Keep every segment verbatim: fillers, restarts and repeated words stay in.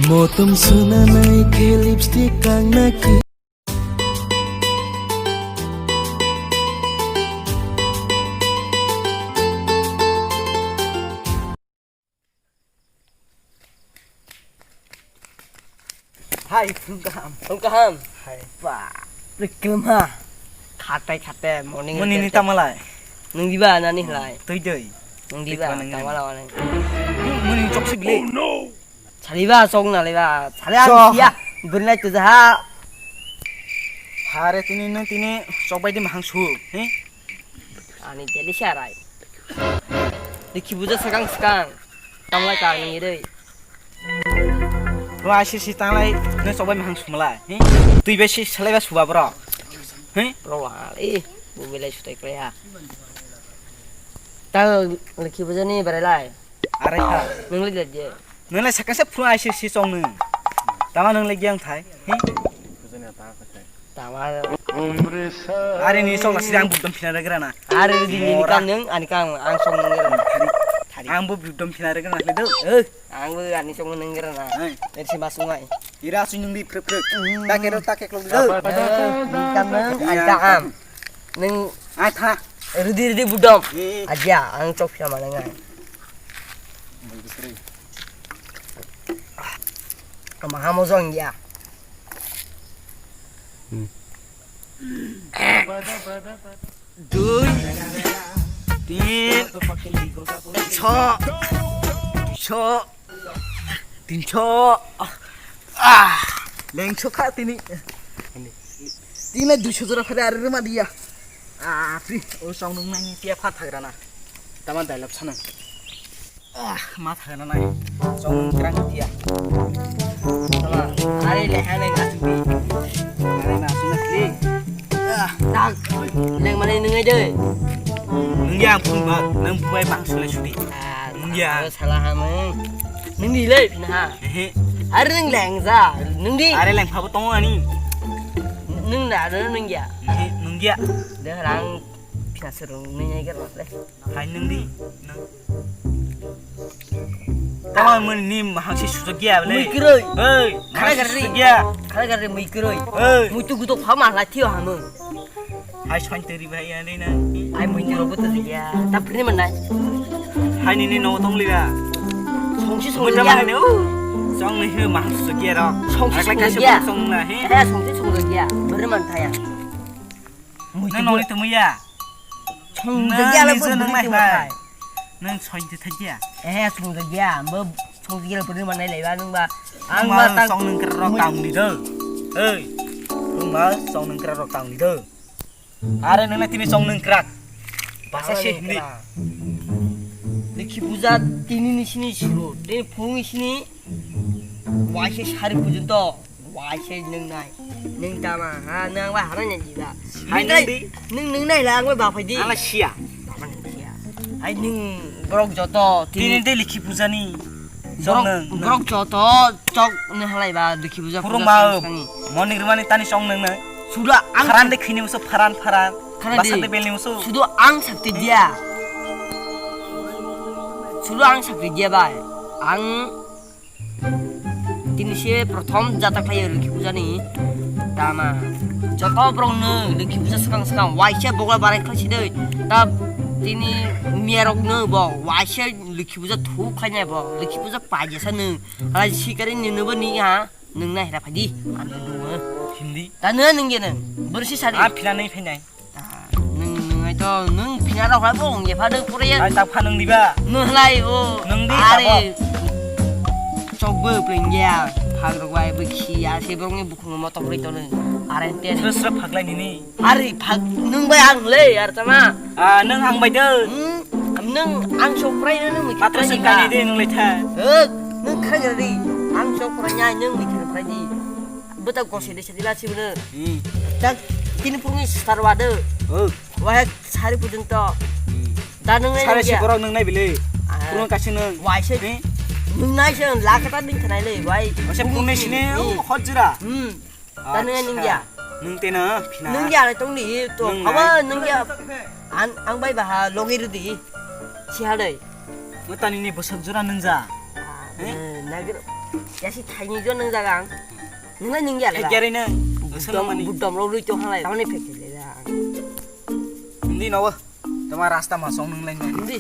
Motom swnanai khe lipstick kangna ki. Hai, phung kaham. Phung kaham. Hai. Ba, reklma. Khate khate morning. Muni ni tete. Tamalai. Nung diba nani hlai. Tui dei. Nung diba, tui diba nung. Tamala wani. Muni chok si bile. Saliba sok na leba. Sale ang sok. Sia. Bernai tu jaha. Hare tini nung tini sok bai di mahang su. He? Ani jeli sarai. Dikhi buja sekang sekang. Tamlai kang ni rei. Bro, asi si tanglai, nung sok bai mahang sumlai. He? Tui bai si salai ba suba bro. He? Bro, wali, bu belai sutai kaya. Tang dikhi buja ni berai lai. Are kha. Nung lai je. Nung lai sakasa phru asi si song nung. Tama nung lai gyang thai. He? Tama. Are ni song na sidang budom phina ragra na. Are di ni kan nung, ani kan ang song nung gra na. Thari, thari. Ang bu budom phina ragra na le do. Eh, ang bu ani song nung gra na. Hai. Eri si masung ai. Ira su nung di phrep phrep. Hmm. Take ro take klok do. Eh, ni kan nung, ani kan. Nung ai tha. Rudi rudi budom. Eh. Aja, ang chok phina mana ngai. Ama hamo jong ya. Hmm. Dui, tin, so, so, tin so. Ah, leng so kha tini. Tini dui so jora phare are rima dia. Ah, free. O song nung nang tia pha thagra na. Tama dialog sana. Ah, ma thangna nai. Chong krang tia. Tama, are le ha nang asuk di. Are na asuk na kli. Ah, tak. Nang mane nung ai de. Nung ya phun ba, nang buai bang sule sudi. Ah, nung ya. Sala ha mung. Nung di le phin ha. Ehe. Are nung leng ja, nung di. Are leng pha bo tong ani. Nung na do nung ya. Ehe, nung ya. De rang phin serung nung ai ga le. Hai nung di, nung. Tama mun ni mahang si sujak ya bole. Mui kiroi. Hei, khana mahang si gari. Sujak ya. Khana gari mui kiroi. Hei. Mui tu gudo phama la thio hamu. Hai soin teri bai ya ni na. Ai mui tu robo tu ya. Ta phri mana? Hai ni ni no tong liba. Song si song ya. Song ni he mahang sujak ya ro. Song si song ya. Song na he. Eh, song si song ya. Beri man thaya. Nang nongni tongmaya? Songjakya le nang bo nang bwrwi nai tongma hai. Nang songjakya? Eh, songjakya. Bo songjakya le bwrwi manai laiba nang ba. Ang ma tak song nang kra rok tang ni do. Ei. Nang ma song nang kra rok tang ni do. Are nang na tini song nang kra. Basa se hindi. Likhi puja tini ni sini suru. Tini phung ni sini. Waise sari pujonto. Waise nung nai. Nung tama ha, nung ba hana nya jiba. Hai nung nung nai la ang ba phai di. Ala sia. Ai nung borok joto tini de likhi puja ni. Borok joto chok nung halai ba likhi puja. Purung ba moning rwmani tani song nung nai. Suda ang pharan de khini muso pharan pharan. Basa de belni muso. Sudu ang sakti dia. Sudu ang sakti dia bai. Ang Tini se prothom jata khlai Lokhi puja ni tama. Joto borok no Lokhi puja swkang swkang waisa bokla barai khlai si dei. Ta tini miyarok no bo waisa Lokhi puja thu khlai nai bo. Lokhi puja paijasa no. Hala sikari ni no bo ni ha. Nung nai hera phadi. Ano dong. Hindi. Ta no nung ye nung. Borsi sari. A phila nai phainai. Nwng, nwng ai to, nwng phina rok hai bo wng ye phano pore ya. Ai tak pha nwng diba? Nwng lai o. Nwng di are. Tabok. Chok bo pleng ya. Phag rok bai bo khi ya, se borok ni bukhung mo tok ri to nwng. Are te. Sra sra phag lai nini. Are phag nwng bai ang le, ar tama. Ah, nwng ang bai de. Hmm, nwng ang sok prai nwng mi. Patro sing kani de nwng lai tha. Eh, nwng kha gari. Ang sok prai nya nwng mi kha prai di. Bwtang kosoi de sadi la sibno. Hmm. Tak tini phurungni star wado. Oh. Wahai sari pujonto. Hmm. Da nung nai sari nung si ya. Borok nung nai bile. Ah. Phurung kasi nung. Wai se. Hmm. Nung nai se lakata ning khanai le wai. Wase phurungni sini, hmm, oh, hot jira. Hmm. Da nung nai nung ya. Acha. Nwng teno phina. Nwng ya le tong di to. Nwng haba nai. Nwng ya. An ang bai baha logi rudi. Si ha dai. Mo tani ni bosok jora nwng ja. Eh? Nagir. Ya si thaini jo nwng ja gang. Nwng lai nwng ya le. Gere ne. Budom, budom lo rui to halai. Tamani phek le da. Hindi no. Toma rasta ma song nwng lai nai. Hindi.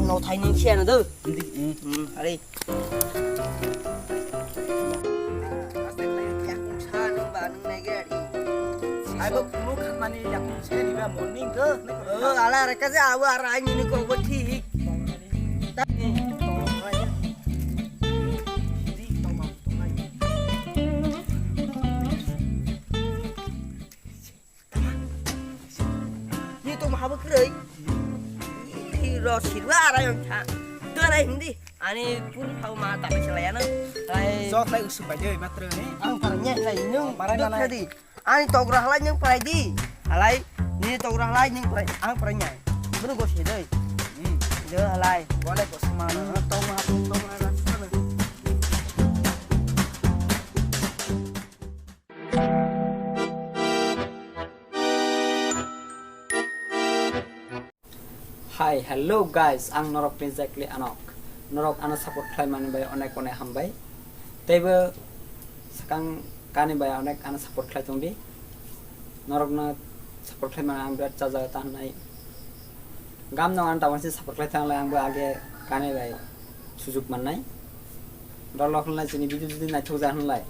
No thaini si ano do. Hindi. Hmm. Are. Aibo kuno khatmani yakung se diba morning go. Oh, ala reka je awo ara nini ko bo thik. Ni tong habo kwrwi. Ih, ro sirwa ara yang tha. Dora hindi. Ani pun thau ma ta se la ya no. Ai. Sok lai usuk bai dei matra ni. Ang para nya lai nung. Parai dok nanai. Thadi. Ani togra halai nung parai di. Halai. Ni togra halai nung parai. Ang parai nya. Bru go se dei. Hmm. De halai. Wale go sama. Tong ma tong ma. Hi, hello guys, ang norok ni Exactly Anok. Norok ano support khlai mani bai onek onek hambai. Teibo sakang kani bai onek ano support khlai tongdi. Norok no support khlai mani ang birat chaja ta hnai. Gam no ang tawan si support khlai thanglai ang bo age kani bai sujuk mannai. Dolok hnai chini video jodi naithok ja hnai.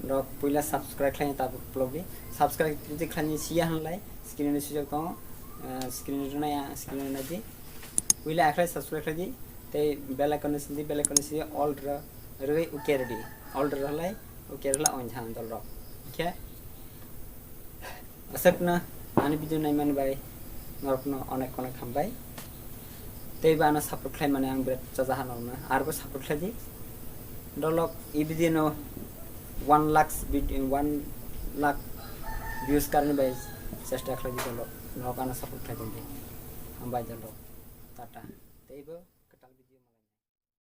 Rok puila subscribe khlai ta vlog di. Subscribe jodi khlai ni siya hnai. Screen ni swijak tongo, eh, screen ni rwnai, ah, screen ni naidi. Puila akhrai subscribe khlai di, tei bell icon ni sindi, bell icon ni sindi all ra rwi okay ready. All ra lai okay rwla on jhan dol rok. Khe aswkno ani video naimani bai norokno onek onek hambai. Tei ba ano support khlai mani ang birat chajaha norokno. Arbo support khlai di. Dolok e video no one lakh vid-, one lakh views karni bai chesta khlai di dolok. Norok ano support khlai di. Hambai dolok. Tata. Tei bo